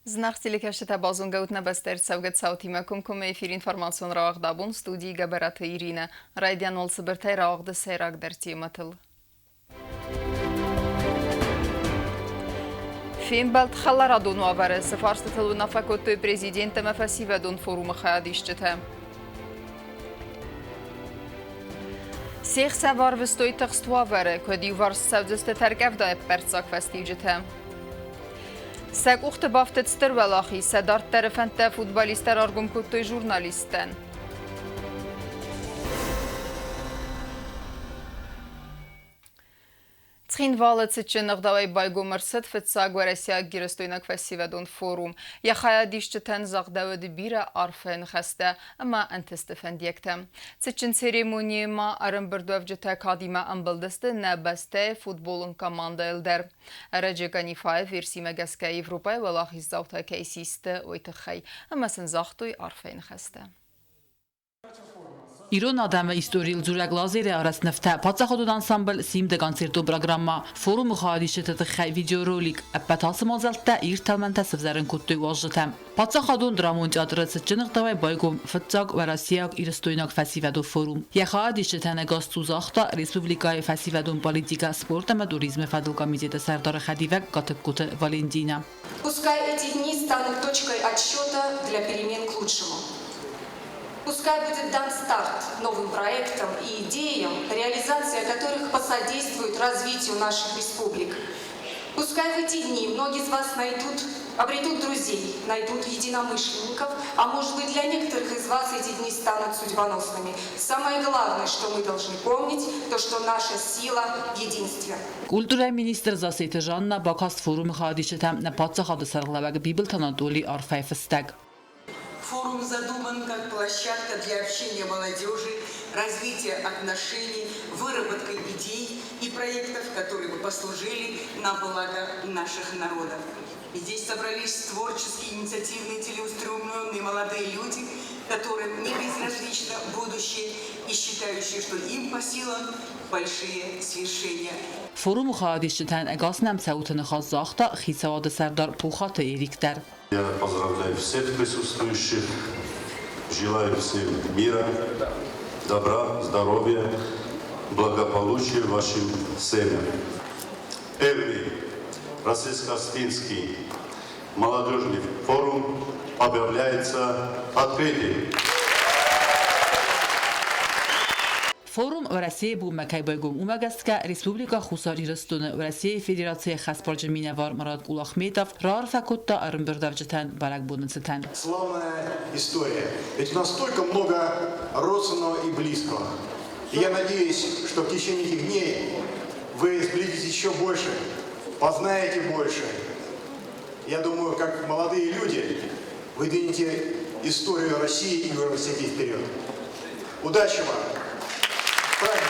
Зынаргъ телекӕсджытӕ, базонгӕ ут нӕ бӕстӕ ӕрцӕугӕ цаутимӕ комкоммӕ эфир информацион рауагъд абон студийы Гӕбӕраты Иринӕ. Райдиан уал цыбыртӕй рауагъды сӕйрагдӕр темӕтыл. Фембӕлд хӕларадон уавӕры цы фарстытыл уынаффӕ кодтой президент ӕмӕ фӕсивӕдон форумы хайадисджытӕ. Се хсӕв арвыстой тыхст уавӕры, куыд иуварс цӕудзысты тӕркъӕвдайы ӕппӕрццаг фӕстиуджытӕ. Сӕ къухты бафтыд стыр уӕлахиз, сӕ дарддӕры фӕндтӕ футболисттӕ раргом кодтой журналисттӕн. Цхинвалы цытджын ӕгъдауӕй байгом ӕрцыд фыццаг уӕрӕсейаг-ирыстойнаг фӕсивӕдон форум. Йӕ хайадисджытӕн загъдӕуыд бирӕ арфӕйы ныхӕстӕ ӕмӕ ӕнтысты фӕндиӕгтӕ. Цытджын церемонийы ма ӕрӕмбырдуӕвджытӕ кадимӕ ӕмбӕлдысты нӕ бӕстӕйы футболон командӕйыл дӕр. Ӕрӕджы Ганифайы версимӕ гӕсгӕ Европӕйы уӕлахиздзаутӕ кӕй систы, уый тыххӕй ӕмӕ сын загътой арфӕйы ныхӕстӕ. Ирон адӕмы историйыл дзурӕг лазерӕй арӕзт нывтӕ, паддзахадон ансамбль «Симд-ы концертон программӕ», форумы хайадисджыты тыххӕй видеоролик, ӕппӕт ацы мадзӕлттӕ ирд тӕлмӕнтӕ сывзӕрын кодтой уазджытӕ. Паддзахадон драмон театры цытджын ӕгъдауӕй байгом фыццаг уӕрӕсейаг-ирыстойнаг фӕсивӕдон форум. Йӕ хайадисджытӕн ӕгас цу загъта республикӕйы фӕсивӕдон политикӕ, спорт ӕмӕ туризмы фӕдыл комитеты сӕрдары хӕдивӕг Гатыгкоты Валентинӕ. Пускай эти дни станут точкой отсчета для перемен к лучшему. Пускай будет дан старт новым проектам и идеям, реализация которых посодействует развитию наших республик. Пускай в эти дни многие из вас найдут, обретут друзей, найдут единомышленников, а может быть, для некоторых из вас эти дни станут судьбоносными. Самое главное, что мы должны помнить, то, что наша сила в единстве. Культурӕйы министр Зассеты Жанна бакаст форумы хайадисджытӕм нӕ паддзахады сӕргълӕууӕг Бибылты Анатолий арфӕйы фыстӕг. Форум задуман как площадка для общения молодежи, развития отношений, выработки идей и проектов, которые бы послужили на благо наших народов. Здесь собрались творческие, инициативные, целеустремленные молодые люди, которым не безразлично будущее и считающие, что им по силам большие свершения. Форумы хайадисджытӕн ӕгас нӕм цӕуты ныхас загъта хицауады сӕрдар Пухаты Эрик дӕр. Я поздравляю всех присутствующих, желаю всем мира, добра, здоровья, благополучия вашим семьям. Первый российско-осетинский молодежный форум объявляется открытым. Форум Уӕрӕсейы бонмӕ кӕй байгом, уымӕ гӕсгӕ Республикӕ Хуссар Ирыстоны Уӕрӕсейы Федерацийы хӕсбарджын минӕвар Марат Кулахметов раарфӕ кодта ӕрӕмбырдуӕвджытӕн бӕрӕгбоны цытӕн. Славная история. Ведь у нас столько много родственного и близкого. И я надеюсь, что в течение этих дней вы сблизитесь еще больше, познаете больше. Я думаю, как молодые люди, вы двинете историю России и Евросети вперед. Удачи вам! Правильно!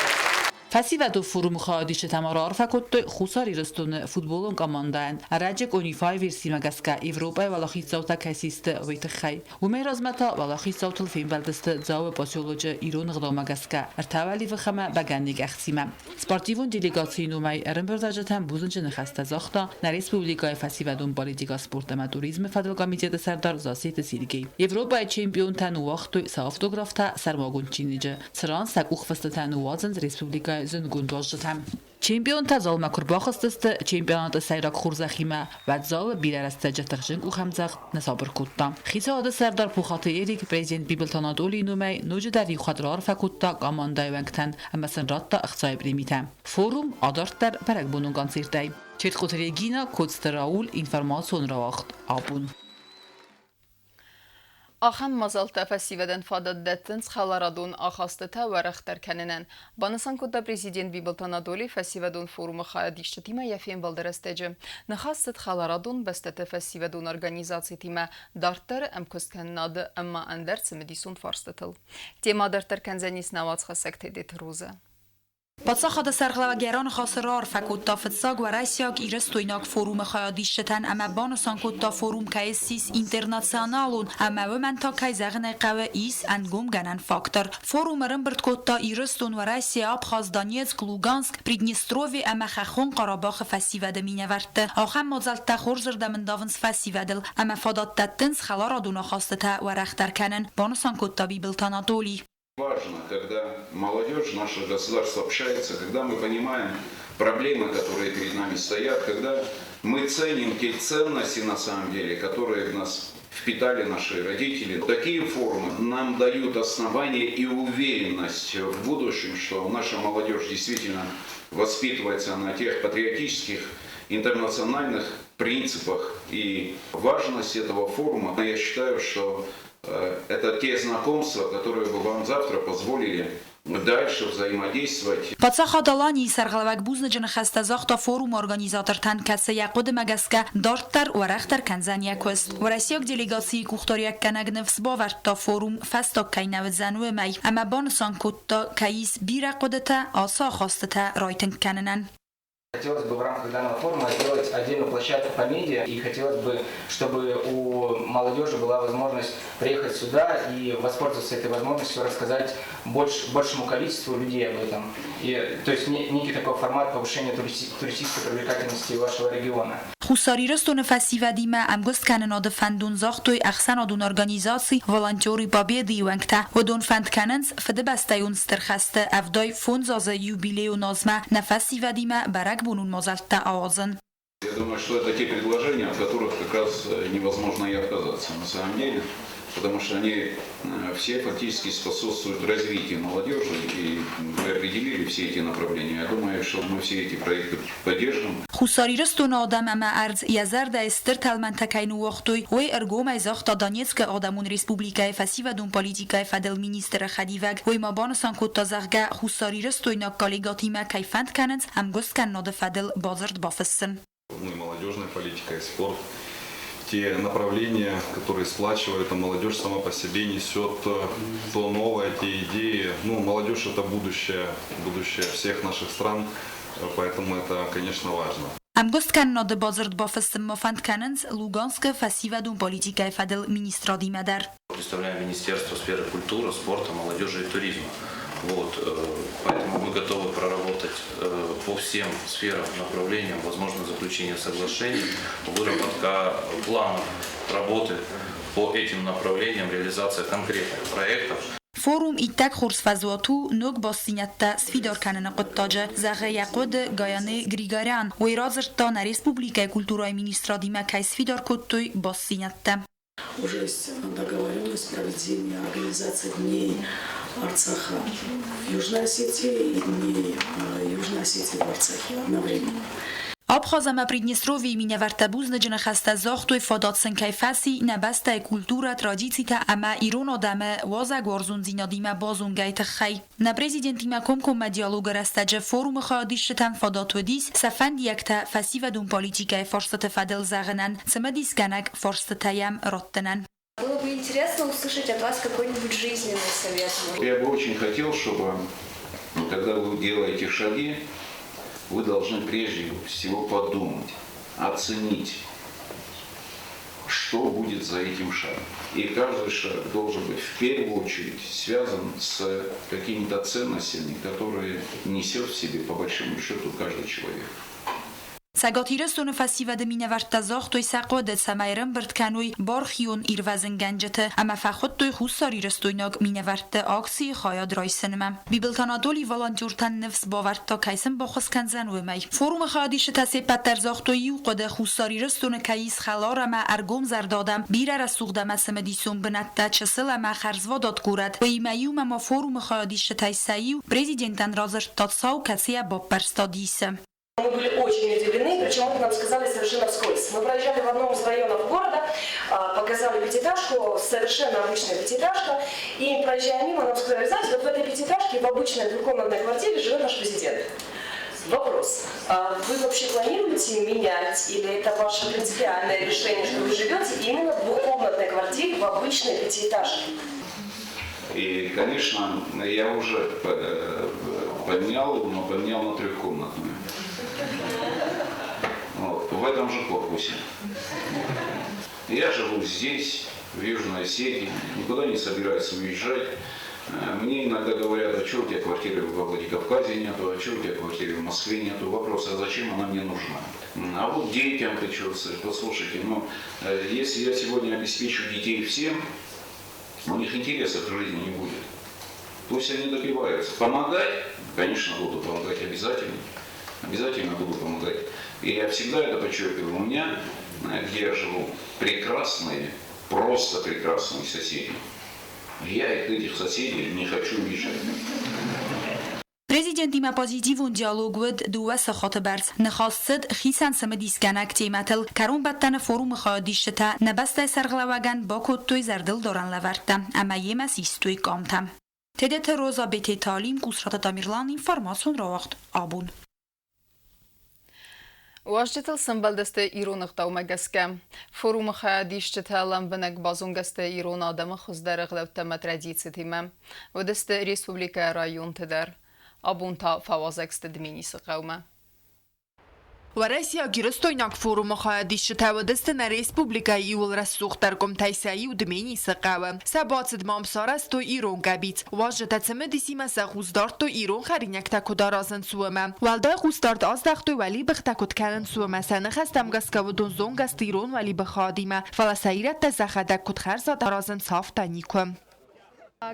Фӕсивӕдон форумы хайадисджытӕ ма раарфӕ кодтой Хуссар Ирыстоны футболон командӕйӕн, ӕрӕджы Къонифайы версимӕ гӕсгӕ Европӕйы уӕлахиздзаутӕ кӕй систы, уый тыххӕй. Уымӕй размӕ та уӕлахиздзаутыл фембӕлдысты Дзауы поселочы ирон ӕгъдаумӕ гӕсгӕ ӕртӕ уӕливых ӕмӕ бӕгӕныйы ӕхцимӕ. Спортивон делегацийы номӕй ӕрӕмбырдуӕвджытӕн бузныджы ныхӕстӕ загъта нӕ республикӕйы фӕсивӕдон политикӕ, спорт ӕмӕ туризмы фӕдыл комитеты сӕрдар Зассеты Сергей. Европӕйы чемпионтӕ ныууагътой сӕ автографтӕ сӕрмагонд чиныджы, цыран сӕ къухфыстытӕ ныууадзынц республикӕйы зындгонд уазджытӕ. Чемпионтӕ залмӕ куы рбахызтысты чемпионаты сӕйраг хорзӕхимӕ, уӕд залы бирӕ рӕстӕджы тыхджын къухӕмдзӕгъд нӕ сабыр кодта. Хицауады сӕрдар Пухаты Эрик президент Бибылты Анатолийы номӕй ноджыдӕр иу хатт раарфӕ кодта командӕйы уӕнгтӕн ӕмӕ сын радта ӕхцайы премитӕ. Форум адарддӕр бӕрӕгбонон концертӕй. Четкъоты Регина, Коцты Рауль, информацион рауагъд абон. Ахӕм мадзӕлттӕ фӕсивӕдӕн фадат дӕттынц хӕларадон ахастытӕ уӕрӕхдӕр кӕнынӕн, банысан кодта президент Бибылты Анатолий фӕсивӕдон форумы хайадисджытимӕ йӕ фембӕлды рӕстӕджы. Ныхас цыд хӕларадон бӕстӕты фӕсивӕдон организацитимӕ дарддӕры ӕмкуысткӕнынады ӕмӕ ӕндӕр цымыдисон фарстытыл. Темӕ дарддӕр кӕндзӕнис нӕ уацхӕссӕг Тедеты Розӕ. Паддзахады сӕргълӕууӕг йӕ раныхасы раарфӕ кодта фыццаг уӕрӕсейаг-ирыстойнаг форумы хайадисджытӕн ӕмӕ банысан кодта, форум кӕй ссис интернационалон ӕмӕ уымӕн та, кӕй зӕгъын ӕй хъӕуы, ис ӕнгомгӕнӕн фактор. Форум ӕрӕмбырд кодта Ирыстон, Уӕрӕсе, Абхаз, Донецк, Луганск, Приднестровье ӕмӕ Хӕххон Хъарабахы фӕсивӕды минӕвӕртты. Ахӕм мадзӕлттӕ хорзырдӕм ӕндавынц фӕсивӕдыл ӕмӕ фадат дӕттынц хӕларадон ахастытӕ уӕрӕхдӕр кӕнын, банысан кодта Бибылты Анатоли. Важно, когда молодежь нашего государства общается, когда мы понимаем проблемы, которые перед нами стоят, когда мы ценим те ценности на самом деле, которые в нас впитали наши родители. Такие форумы нам дают основания и уверенность в будущем, что наша молодежь действительно воспитывается на тех патриотических, интернациональных принципах. И важность этого форума, я считаю, что это те знакомства, которые бы вам завтра позволили дальше взаимодействовать. Паддзахад Аланийы сӕргълӕууӕг бузныджы ныхӕстӕ загъта форумы организатортӕн, кӕцы йӕ хъуыдымӕ гӕсгӕ дарддӕр уӕрӕхдӕр кӕндзӕн йӕ куыст. Уӕрӕсейаг делегацийы къухдариуӕггӕнӕг ныфс бавӕрдта, форум фӕстаг кӕй нӕ уыдзӕн, уымӕй, ӕмӕ банысан кодта, кӕй ис бирӕ хъуыдытӕ ацы ахастытӕ райтынг кӕнынӕн. Хотелось бы в рамках данного форума сделать отдельную площадку по медиа, и хотелось бы, чтобы у молодежи была возможность приехать сюда и воспользоваться этой возможностью, рассказать большему количеству людей об этом. И, то есть некий такой формат повышения туристической привлекательности вашего региона. Хуссар Ирыстоны фӕсивӕдимӕ ӕмгуысткӕнынады фӕндон загътой ӕхсӕнадон организаци Волонтеры Победы-йы уӕнгтӕ. Уыдон фӕнд кӕнынц Фыдыбӕстӕйон Стыр хӕсты 75 азы юбилейон азмӕ нӕ фӕсивӕдимӕ бӕрӕгбонон мадзӕлттӕ ауадзын. Я думаю, что это те предложения, от которых как раз невозможно и отказаться на самом деле, потому что они все фактически способствуют развитию молодежи, и вы определили все эти направления. Я думаю, что мы все эти проекты поддержим. Хуссар Ирыстоны адӕм ӕмӕ ӕрдз йӕ зӕрдӕйы стыр тӕлмӕнтӕ кӕй ныууагътой, уый ӕргомӕй загъта Донецкы Адӕмон Республикӕйы фӕсивӕдон политикӕйы фӕдыл министры хӕдивӕг. Уый ма банысан кодта, зӕгъгӕ, хуссарирыстойнаг коллегӕтимӕ кӕй фӕнд кӕнынц ӕмгуысткӕнынады фӕдыл бадзырд бафыссын. Ну и молодежная политика, и спорт. Те направления, которые сплачивают, а молодежь сама по себе несет то новое, те идеи. Ну, молодежь это будущее, будущее всех наших стран, поэтому это, конечно, важно. Ӕмгуысткӕнынады бадзырд бафыссынмӕ фӕнд кӕнынц Луганскы фӕсивӕдон политикӕйы фӕдыл министрадимӕ дӕр. Представляем Министерство сферы культуры, спорта, молодежи и туризма. Вот, поэтому мы готовы проработать по всем сферам, направлениям, возможно, заключение соглашений, выработка планов работы по этим направлениям, реализация конкретных проектов. Форум иттӕг хорз фӕзуат у ног бастдзинӕдтӕ сфидар кӕныны хъуыддаджы, зӕгъы йӕ хъуыды Гаяне Григорян. Уый радзырдта, нӕ республикӕйы культурӕйы министрадимӕ кӕй сфидар кодтой бастдзинӕдтӕ. Уже есть договоренность проведения организации дней Арцаха в Южной Осетии и дней Южной Осетии в Арцахе одновременно. Абхаз ӕмӕ Приднестровьейы минӕвӕрттӕ бузныджы ныхӕстӕ загътой, фадат сын кӕй фӕци нӕ бӕстӕйы культурӕ, традицитӕ ӕмӕ ирон адӕмы уазӕгуарзондзинадимӕ базонгӕйы тыххӕй. Нӕ президентимӕ комкоммӕ диалогы рӕстӕджы форумы хайадисджытӕн фадат уыдис сӕ фӕндиӕгтӕ фӕсивӕдон политикӕйы фарстыты фӕдыл зӕгъынӕн, цымыдисгӕнӕг фарстытӕ йӕм раттынӕн. Было бы интересно услышать от вас какой-нибудь жизненный совет. Я бы очень хотел, чтобы, когда вы делаете шаги, вы должны прежде всего подумать, оценить, что будет за этим шагом. И каждый шаг должен быть в первую очередь связан с какими-то ценностями, которые несет в себе, по большому счету, каждый человек. Цӕгат Ирыстоны фӕсивӕды минӕвӕрттӕ загътой сӕ хъуыды, цӕмӕй ӕрӕмбырд кӕной бархион ирвӕзынгӕнджыты ӕмӕ фӕхуыдтой хуссарирыстойнаг минӕвӕртты акцийы хайад райсынмӕ. Бибылты Анатоли волонтертӕн ныфс бавӕрдта, кӕй сын баххуыс кӕндзӕн, уымӕй. Форумы хайадисджытӕ се ппӕт дӕр загътой иу хъуыды: Хуссар Ирыстоны кӕй ис хӕлар ӕмӕ ӕргомзӕрдӕ адӕм, бирӕ рӕсугъд ӕмӕ цымыдисон бынӕттӕ, чысыл ӕмӕ хӕрзвадат горӕт. Уыимӕ иумӕ ма форумы хайадисджытӕй сӕ иу президентӕн радзырдта цау, кӕцыйӕ баппӕрста дисы. Мы были очень удивлены, причем это нам сказали совершенно вскользь. Мы проезжали в одном из районов города, показали пятиэтажку, совершенно обычная пятиэтажка, и проезжая мимо, нам сказали, знаете, вот в этой пятиэтажке в обычной двухкомнатной квартире живет наш президент. Вопрос. А вы вообще планируете менять или это ваше принципиальное решение, что вы живете именно в двухкомнатной квартире в обычной пятиэтажке? И, конечно, я уже поменял, но поменял на трехкомнатную. Вот, в этом же корпусе. Я живу здесь, в Южной Осетии, никуда не собираюсь уезжать. Мне иногда говорят, а что у тебя квартиры во Владикавказе нету, а что у тебя квартиры в Москве нету. Вопрос, а зачем она мне нужна? А вот детям ты что, послушайте, ну, если я сегодня обеспечу детей всем, у них интересов в жизни не будет. Пусть они добиваются. Помогать, конечно, буду помогать обязательно. Обязательно буду помогать. И я всегда это подчеркиваю. У меня, где я живу, прекрасные, просто прекрасные соседи. Я этих соседей не хочу обижать. Президентимӕ позитивон диалог уыд дыууӕ сахаты бӕрц. Ныхас цыд хицӕн цымыдисгӕнӕг темӕтыл. Кӕронбӕттӕны форумы хайадисджытӕ нӕ бӕстӕйы сӕргълӕууӕгӕн бакодтой зӕрдылдарӕн лӕвӕрттӕ ӕмӕ йемӕ систой къамтӕ. Тедеты Роза, Бететы Алим, Къусраты Тамерлан, информацион рауагъд Абон. Уазджытыл сӕмбӕлдысты ирон ӕгъдаумӕ гӕсгӕ. Форумы хайадисджытӕ лӕмбынӕг базонгӕ сты ирон адӕмы хуыздӕр ӕгъдӕуттӕ ӕмӕ традицитимӕ. Уыдысты республикӕйы районты дӕр. Абон та фӕуазӕг сты Дменисы хъӕумӕ. Уӕрӕсейаг-ирыстойнаг форумы хайадисджытӕ уыдысты нӕ республикӕйы иууыл рӕсугъддӕр къуымтӕй сӕ иу Дменисы хъӕуы. Сӕ бацыдмӕ ам сарӕзтой ирон къӕбиц. Уазджытӕ цымыдисимӕ сӕ хъус дардтой ирон хӕринӕгтӕ куыд аразынц, уымӕ. Уӕлдай хъусдард аздӕхтой уӕлибыхтӕ куыд кӕнынц, уымӕ. Сӕ ныхӕстӕм гӕсгӕ уыдон зонгӕ сты ирон уӕлибыхадимӕ, фӕлӕ сӕ ирӕттӕ сӕхӕдӕг куыд хӕрзад аразынц, афтӕ никуы.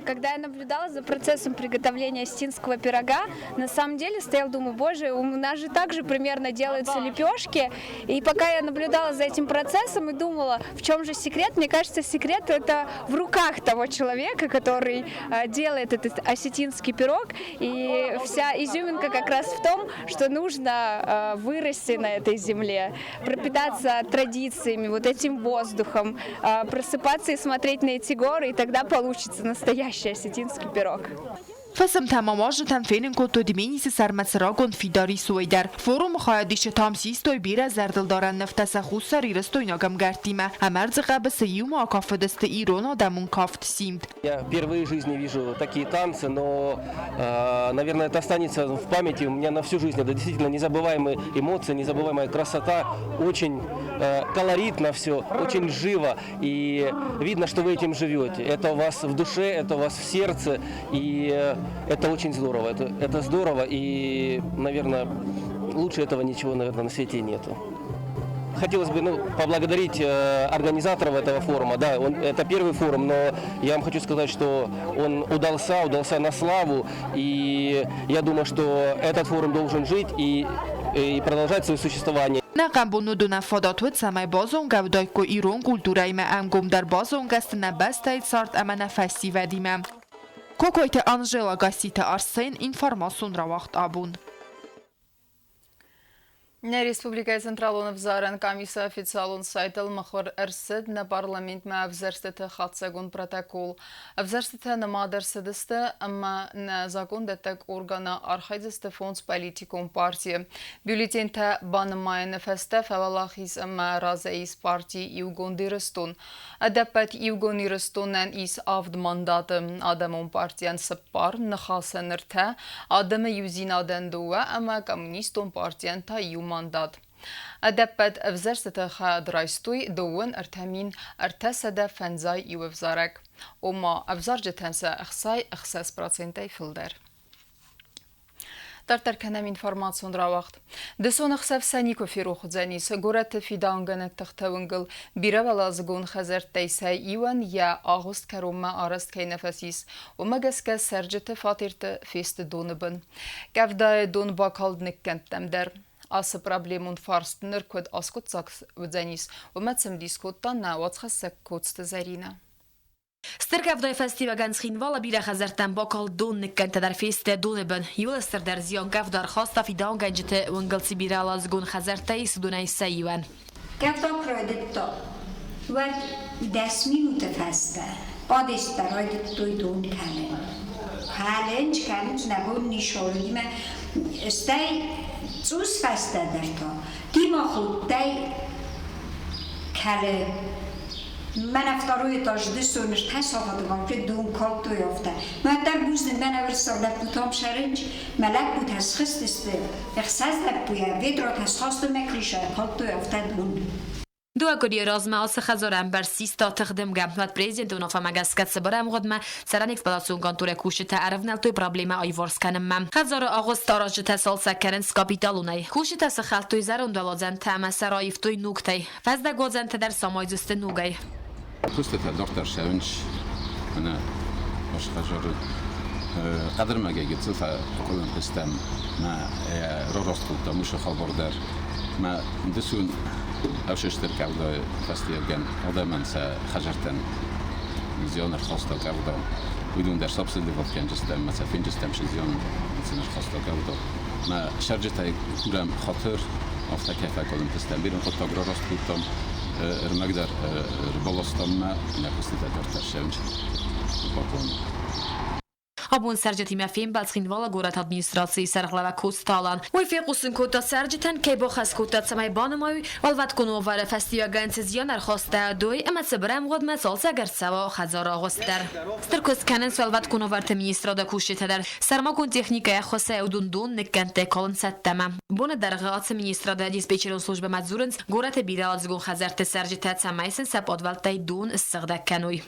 Когда я наблюдала за процессом приготовления осетинского пирога, на самом деле стоял, думаю, боже, у нас же также примерно делаются лепешки. И пока я наблюдала за этим процессом и думала, в чем же секрет, мне кажется, секрет это в руках того человека, который делает этот осетинский пирог. И вся изюминка как раз в том, что нужно вырасти на этой земле, пропитаться традициями, вот этим воздухом, просыпаться и смотреть на эти горы, и тогда получится настоящий осетинский пирог. Фысымтӕ ма уазджытӕн фенын кодтой Дменисы сӕрмӕ цы рагон фидар ис, уый дӕр. Форумы хайадисджытӕ ам систой бирӕ зӕрдылдарӕн нывтӕ сӕ хуссарирыстойнаг ӕмгӕрттимӕ ӕмӕ ӕрдзы хъӕбысы иумӕ акафыдысты ирон адӕмон кафт Симд. Я впервые в жизни вижу такие танцы, но, наверное, это останется в памяти у меня на всю жизнь. Это действительно незабываемые эмоции, незабываемая красота, очень колоритно все, очень живо. И видно, что вы этим живете. Это у вас в душе, это у вас в сердце. И это очень здорово. Это здорово и, наверное, лучше этого ничего, наверное, на свете нету. Хотелось бы, ну, поблагодарить организаторов этого форума. Да, это первый форум, но я вам хочу сказать, что он удался, удался на славу. И я думаю, что этот форум должен жить и продолжать свое существование. Ӕнӕхъӕн бон уыдонӕн фадат уыд, цӕмӕй базонгӕ уыдаиккой ирон культурӕимӕ, ӕнгомдӕр базонгӕ сты нӕ бӕстӕйы цард ӕмӕ нӕ фӕсивӕдимӕ. Кокойты Анжела, Гасситы Арсен, информацион рауагъд Абон. Нӕ республикӕйы Централон ӕвзарӕн къамисы официалон сайтыл мыхуыр ӕрцыд нӕ парламентмӕ ӕвзӕрстыты хатдзӕгон протокол. Ӕвзӕрстытӕ нымад ӕрцыдысты ӕмӕ нӕ закондӕттӕг органы архайдзысты фондз политикон партийы. Бюллетентӕ банымайыны фӕстӕ фӕуӕлахиз ӕмӕ разӕй ис парти Иугонд Ирыстон. Ӕдӕппӕт Иугонд Ирыстонӕн ис авд мандаты, Адӕмон партийӕн цыппар, Ныхасӕн ӕртӕ, Адӕмы иудзинадӕн дыууӕ ӕмӕ Коммунистон партийӕн та иу мандат. Ӕдӕппӕт ӕвзӕрстыты хайад райстой дыууын 3351 ӕвзарӕг, ома ӕвзарджытӕн сӕ 66 процентӕй фылдӕр. Дарддӕр кӕнӕм информацион рауагъд. Дысон ӕхсӕв сӕ никуы ферох уыдзӕнис. Горӕты фидауынгӕнӕг тыхтӕ уынгыл бирӕуӕладзыгон хӕдзӕрттӕй сӕ иуӕн йӕ агъуыст кӕронмӕ арӕзт кӕй нӕ фӕцис, уымӕ гӕсгӕ цӕрджыты фатерты фесты доны бын. Къӕвдайы дон бакалд ныккӕндтӕм дӕр. Ацы проблемон фарст ныр куыд аскъуыддзаг уыдзӕнис, уымӕ цымыдис кодта нӕ уацхӕссӕг Коцты Зӕринӕ. Стыр къӕвдайы фӕстиуӕгӕн Цхинвалы бирӕ хӕдзӕрттӕм бакалд дон, ныккӕндтӕ дӕр фесты доны бын. Иуыл стырдӕр зиан къӕвда ӕрхаста фидауынгӕнджыты уынгыл цы бирӕуӕладзыгон хӕдзӕрттӕ ис, уыдонӕй сӕ иуӕн. Къӕвда куы райдыдта, уӕд 10 минуты фӕстӕ къадезтӕ райдыдтой дон кӕлын. Кӕлынц, кӕлынц, нӕ бон ницы уыди, стӕй цъус фӕстӕдӕр та Тимохудтӕй кӕлы. Мӕнӕ второй этаж дысон ӕртӕсахатон дон калдтой афтӕ. Мӕ дӕр бузныг, мӕнӕ уырыссаг лӕппутӕм сӕрынч, мӕ лӕппутӕ схызтысты, ӕхсӕз лӕппуйӕ ведратӕ схастой мӕ крышайӕ калдтой афтӕ дон. Дыууӕ къуырийы размӕ ацы хӕдзарӕмбӕрц систа тыхдымгӕ. Уӕд президенты уынаффӕмӕ гӕсгӕ цыбыр ӕмгъуыдмӕ цӕрӕн эксплуатацион конторӕ кусджытӕ ӕрӕвнӕлдтой проблемӕ аиуварс кӕнынмӕ. Хӕдзары агъуыст аразджытӕ цалцӕг кӕнынц капиталонӕй. Кусджытӕ сыхӕлдтой зӕронд уӕладзӕнтӕ ӕмӕ сӕ раивтой ногтӕй. Фӕздӕгуадзӕнтӕ дӕр самайдзысты ногӕй. Куыстытӕ дарддӕр цӕуынц мӕнӕ хӕдзары хъӕдырмӕгӕй гыццыл фӕкъуылымпы стӕм мӕ рараст кодтам уыцы хабар дӕр. Мӕ дысон ӕфсӕстдӕр къӕвдайы фӕстиуӕгӕн адӕмӕн сӕ хӕдзӕрттӕн зиан ӕрхаста къӕвда. Уыдон дӕр сабсидировать кӕнджыстӕм мӕ сӕ фенджыстӕм се зиан сын ӕрхаста къӕвда. Мӕ сӕрджытӕй курӕм хатыр, афтӕ кӕй фӕкъуылымпы стӕм. Бирӕ хъуыддаг рараст кодтам, ӕрмӕг дӕр ӕрбаластам мӕ нӕ куыстытӕ дарддӕр цӕуынц баконд. Абон цӕрджытимӕ фембӕлд Цхинвалы горӕты администрацийы сӕргълӕууӕг Коцты Алан. Уый фехъусын кодта цӕрджытӕн, кӕй бахӕс кодта, цӕмӕй банымайой, уӕлвӕткон уавӕры фӕстиуӕгӕн цы зиан ӕрхаста, уый ӕмӕ цыбыр ӕмгъуыдмӕ цалцӕг ӕрцӕуа хӕдзары агъуыст дӕр. Стыр куыст кӕнынц уӕлвӕткон уавӕрты министрады кусджытӕ дӕр. Сӕрмагонд техникӕйы ӕххуысӕй уыдон дон ныккӕндтӕ калынц цӕттӕмӕ. Боны дӕргъы ацы министрады диспетчерон службӕмӕ дзурынц горӕты бирӕуӕладзыгон хӕдзӕртты цӕрджытӕ, цӕмӕй сын сӕ пъадвӕлттӕй дон ссыгъдӕг кӕной.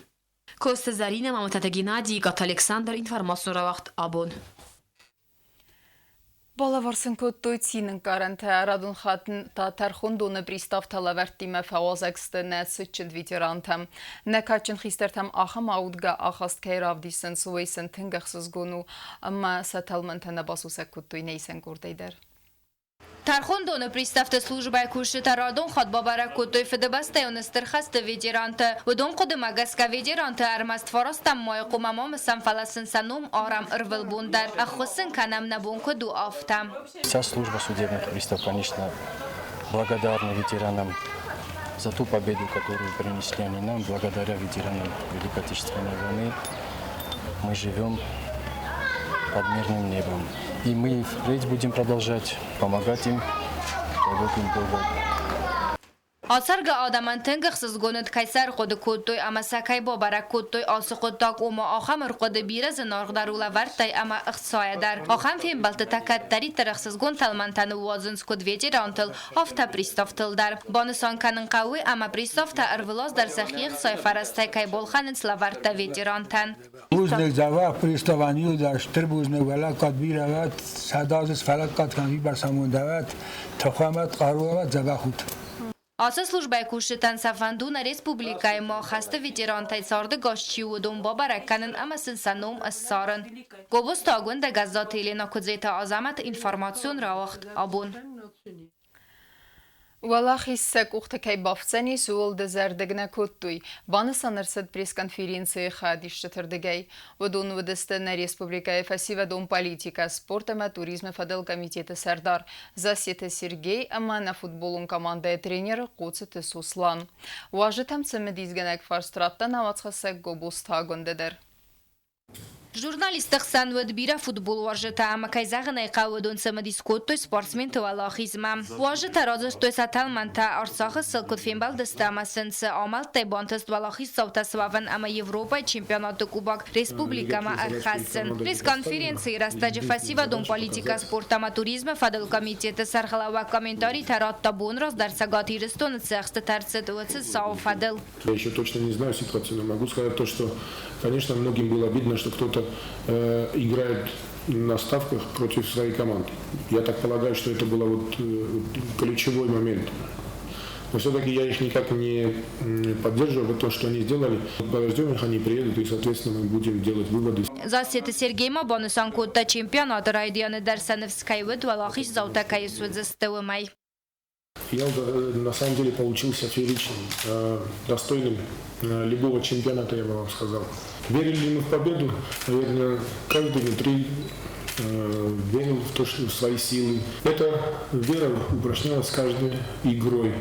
Коцты Зӕринӕ, Мамытаты Геннадий, Икъаты Александр, информацион рауагъд «Абон». Балӕвар сын кодтой цинӕнкъарӕнтӕ. Радон хатт та тӕрхондоны приставтӕ лӕвӕрттимӕ фӕуазӕг сты нӕ цытджын ветерантӕм. Нӕ кадджын хистӕртӕм ахӕм аудгӕ ахаст кӕй равдисынц, уый сын тынг ӕхсызгон у ӕмӕ сӕ тӕлмӕнтӕ нӕ басусӕг кодтой нӕ исӕн къордӕй дӕр. Тӕрхондоны приставты службӕйы кусджытӕ радон хатт бабӕрӕг кодтой Фыдыбӕстӕйон Стыр хӕсты ветеранты. Уыдон хъуыдымӕ гӕсгӕ ветеранты ӕрмӕст фарастӕм майы хъуымӕ ма мысӕм, фӕлӕ сын сӕ ном арӕм ӕрвылбон дӕр. Ӕххуыс сын кӕнӕм, нӕ бон куыд у, афтӕ. Вся служба судебных приставов, конечно, благодарна ветеранам за ту победу, которую принесли они нам. Благодаря ветеранам Великой Отечественной войны мы живем под мирным небом. И мы впредь будем продолжать помогать им, дай Бог им долго. Ацӕргӕ адӕмӕн тынг ӕхсызгон уыд, кӕй сӕ ӕрхъуыды кодтой ӕмӕ сӕ кӕй бабӕрӕг кодтой ацы хъуыддаг, ома ахӕм ӕрхъуыды бирӕ зынаргъдӕр у лӕвӕрттӕй ӕмӕ ӕхцайӕ дӕр. Ахӕм фембӕлдтытӕ кӕддӕриддӕр ӕхсызгон тӕлмӕнтӕ ныууадзынц куыд ветерантыл, афтӕ приставтыл дӕр. Банысан кӕнын хъӕуы, ӕмӕ приставтӕ ӕрвылаз дӕр сӕхи ӕхцайы фӕрӕзтӕй кӕй балхӕнынц лӕвӕрттӕ ветерантӕн. Бузныг дзӕбӕх приставӕн иу дӕр стыр бузныг уӕлӕггад бирӕ уӕд, сӕдӕдзы сфӕлӕггад кӕн уыйбӕрц амонд ӕвӕд, тыхуамӕт, хъаруамӕт дзӕбӕх ут. Ацы службӕйы кусджытӕн сӕ фӕнд у нӕ республикӕйы ма хӕсты ветерантӕй царды гас чи у, уыдон бабӕрӕг кӕнын ӕмӕ сын сӕ ном ссарын. Гобозты Агуындӕ, Гӕззаты Елена, Куыдзеты Азӕмӕт, информацион рауагъд «Абон». Уӕлахиз сӕ къухты кӕй бафтдзӕнис, ууыл дызӕрдыг нӕ кодтой. Банысан ӕрцыд пресс-конференцийы хайадисджыты рдыгӕй. Уыдон уыдысты нӕ республикӕйы фӕсивӕдон политикӕ, спорт ӕмӕ туризмы фӕдыл комитеты сӕрдар Зассеты Сергей ӕмӕ нӕ футболон командӕйы тренер Хъоцыты Сослан. Уазджытӕм цымыдисгӕнӕг фарст радта нӕ уацхӕссӕг Гобозты Агуындӕ дӕр. Журналистты хсӕн уыд бирӕ футболуарзджытӕ ӕмӕ, кӕй зӕгъын ӕй хъӕуы, уыдон цымыдис кодтой спортсменты уӕлахизмӕ. Уазджытӕ радзырдтой сӕ тӕлмӕнтӕ, Арцахы сыл куыд фембӕлдысты ӕмӕ сын цы амӕлттӕй бантыст уӕлахиздзаутӕ суӕвын ӕмӕ Европӕйы чемпионаты кубок республикӕмӕ ӕрхӕссын. Пресс-конференцийы рӕстӕджы фӕсивӕдон политикӕ, спорт ӕмӕ туризмы фӕдыл комитеты сӕргълӕууӕг комментаритӕ радта бон раздӕр Цӕгат Ирыстоны цы ӕхстытӕ ӕрцыд, уыцы цауы фӕдыл. Я еще точно не знаю ситуацию, но могу сказать то, что, конечно, многим было обидно, что кто-то играет на ставках против своей команды. Я так полагаю, что это был вот ключевой момент. Но все-таки я их никак не поддерживаю, то, что они сделали. Подождем их, они приедут, и, соответственно, мы будем делать выводы. Зассеты Сергей ма банысан кодта чемпионаты райдианы дӕр сӕ ныфс кӕй уыд, уӕлахиздзаутӕ кӕй суыдзысты, уымӕй. Я на самом деле получился фееричным, достойным любого чемпионата, я бы вам сказал. Верили ли мы в победу? Наверное, каждый внутри верил в то, что в свои силы. Эта вера упрочнялась с каждой игрой.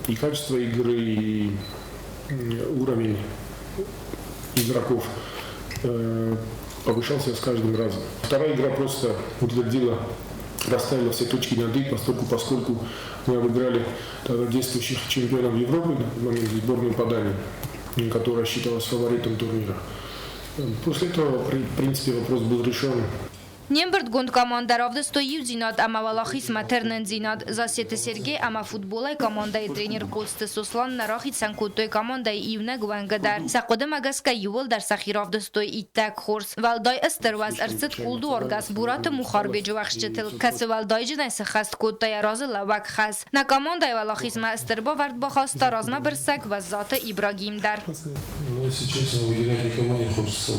И качество игры, и уровень игроков повышался с каждым разом. Вторая игра просто утвердила, расставила все точки над «и», поскольку мы обыграли тогда действующих чемпионов Европы, на момент сборную по Дании. которая считалась фаворитом турнира. После этого, в принципе, вопрос был решен. Не мбырдгонд командӕ равдыстой иудзинад ӕмӕ уӕлахизмӕ тырнындзинад. Зассеты Сергей ӕмӕ футболӕй командӕйы тренер Коцты Сослан нӕ рахицӕн кодтой командӕйы иунӕг уӕнгы дӕр. Сӕ хъуыдымӕ гӕсгӕ иууылдӕр сӕхи равдыстой иттӕг хорз. Уӕлдай стыр уӕз ӕрцыд кулдуаргӕс Бураты Мухарбеджы уӕхсчытыл, кӕцы уӕлдайджынӕй сыххӕст кодта йӕ разылӕууӕг хӕс. Нӕ командӕйы уӕлахизмӕ стыр бавӕрд бахаста размӕбырсӕг Бӕззаты Ибрагим дӕр. Ну, если честно, выделять никого не хочется.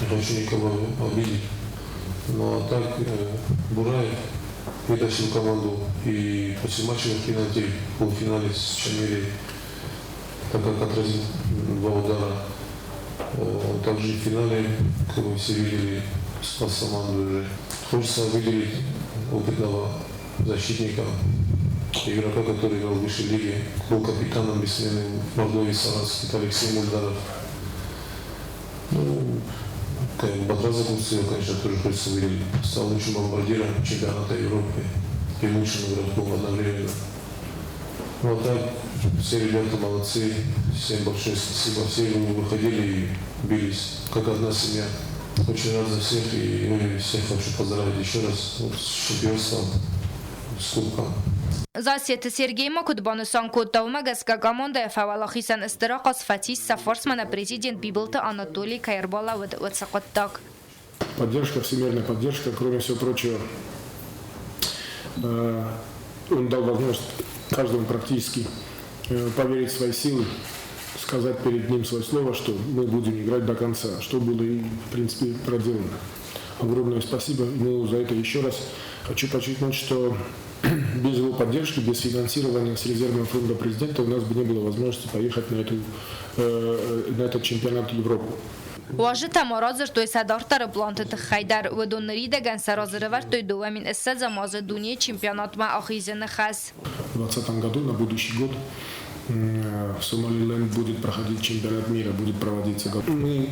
Не хочу никого обидеть. Но так Бураев вытащил команду и после матчевых пенальти в полуфинале с Чамири, так как отразил два удара. Также в финале, как вы все видели, спас команду уже. Хочется выделить опытного защитника, игрока, который играл в высшей лиге, был капитаном бессменным в Мордовии Саранск, это Алексей Мульдаров. Ну, Батраза Курцева, конечно, тоже хочется выделить. Стал лучшим бомбардиром чемпионата Европы и лучшим игроком одновременно. Ну а так, все ребята молодцы, всем большое спасибо. Все выходили и бились, как одна семья. Очень рад за всех и всех хочу поздравить еще раз с чемпионством, с кубком. Зассеты Сергей ма куыд банысан кодта, уымӕ гӕсгӕ командӕйы фӕуӕлахизӕн стыр ахъаз фӕцис сӕ фарсмӕ нӕ президент Бибылты Анатоли кӕй ӕрбалӕууыд, уыцы хъуыддаг. Поддержка, всемирная поддержка, кроме всего прочего, он дал возможность каждому практически поверить в свои силы, сказать перед ним свое слово, что мы будем играть до конца, что было и, в принципе, проделано. Огромное спасибо ему за это еще раз. Хочу подчеркнуть, что без его поддержки, без финансирования с резервного фонда президента у нас бы не было возможности поехать на этот чемпионат Европы. Уазджытӕ ма радзырдтой сӕ дарддӕры планты тыххӕй дӕр. Уыдон ныридӕгӕн сӕ разы рывӕрдтой 22-ӕм азы дунейы чемпионатмӕ ахизыны хӕс. В 2020 году, на будущий год, в Сомалиленд будет проходить чемпионат мира, будет проводиться. Мы,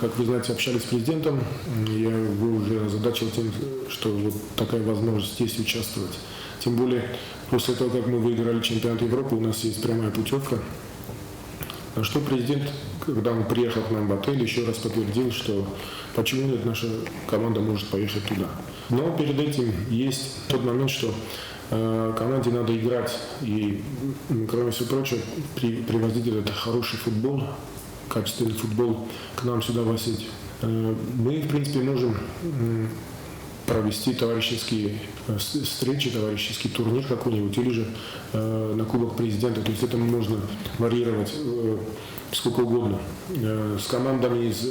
как вы знаете, общались с президентом. Я его уже озадачил тем, что вот такая возможность есть участвовать. Тем более, после того, как мы выиграли чемпионат Европы, у нас есть прямая путевка. На что президент, когда он приехал к нам в отель, еще раз подтвердил, что почему нет, наша команда может поехать туда. Но перед этим есть тот момент, что команде надо играть. И, кроме всего прочего, привозить этот хороший футбол, качественный футбол к нам сюда в Осетию. Мы, в принципе, можем провести товарищеские встречи, товарищеский турнир какой-нибудь, или же на Кубок Президента. То есть это можно варьировать сколько угодно. С командами из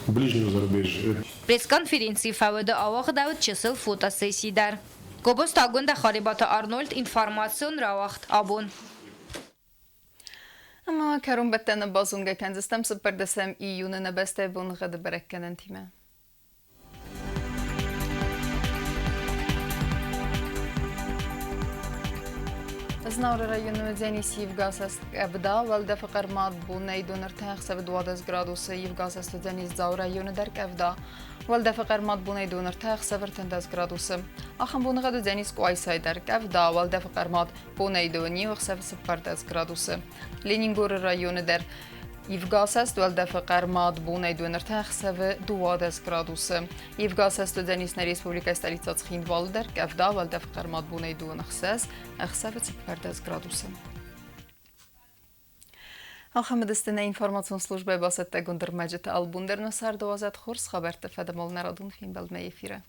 ближнего зарубежья. Пресс-конференцийы фӕуды ауагъдӕуыд чысыл фотосесси дӕр. Гобозты Агуындӕ, Харебаты Арнольд, информацион рауагъд Абон. Ӕмӕ кӕронбӕттӕны базонгӕ кӕндзыстӕм 14 июны нӕ бӕстӕйы боныгъӕды бӕрӕггӕнӕнтимӕ. Знауыры районы уыдзӕнис ивгӕсӕст къӕвда, уӕлдӕфы хъӕрмад бонӕй дон 3 ӕхсӕвы 12 градусы, ивгӕсӕст уыдзӕнис Дзауы районы дӕр къӕвда. Уӕлдӕфы хъӕрмад бонӕй дон 3 ӕхсӕвы 13 градусы. Ахӕм боныгъӕд уыдзӕнис Къуайсайы дӕр къӕвда, уӕлдӕфы хъӕрмад бонӕй дон 1 ӕхсӕвы 14 градусы. Ленингоры районы дӕр ивгӕсӕст, уӕлдӕфы хъӕрмад бонӕй дон 3 ӕхсӕвы 12 градусы. Ивгӕсӕст уыдзӕнис нӕ республикӕйы столицӕ Цхинвалы дӕр къӕвда, уӕлдӕфы хъӕрмад бонӕй дон 6 ӕхсӕвы 14 градусы. Ахӕм уыдысты нӕ информацион службӕйы бацӕттӕгонд ӕрмӕджытӕ. Албон дӕр нӕ царды уадзӕд хорз хабӕртты фӕдыл нӕ радон фембӕлдмӕ эфиры.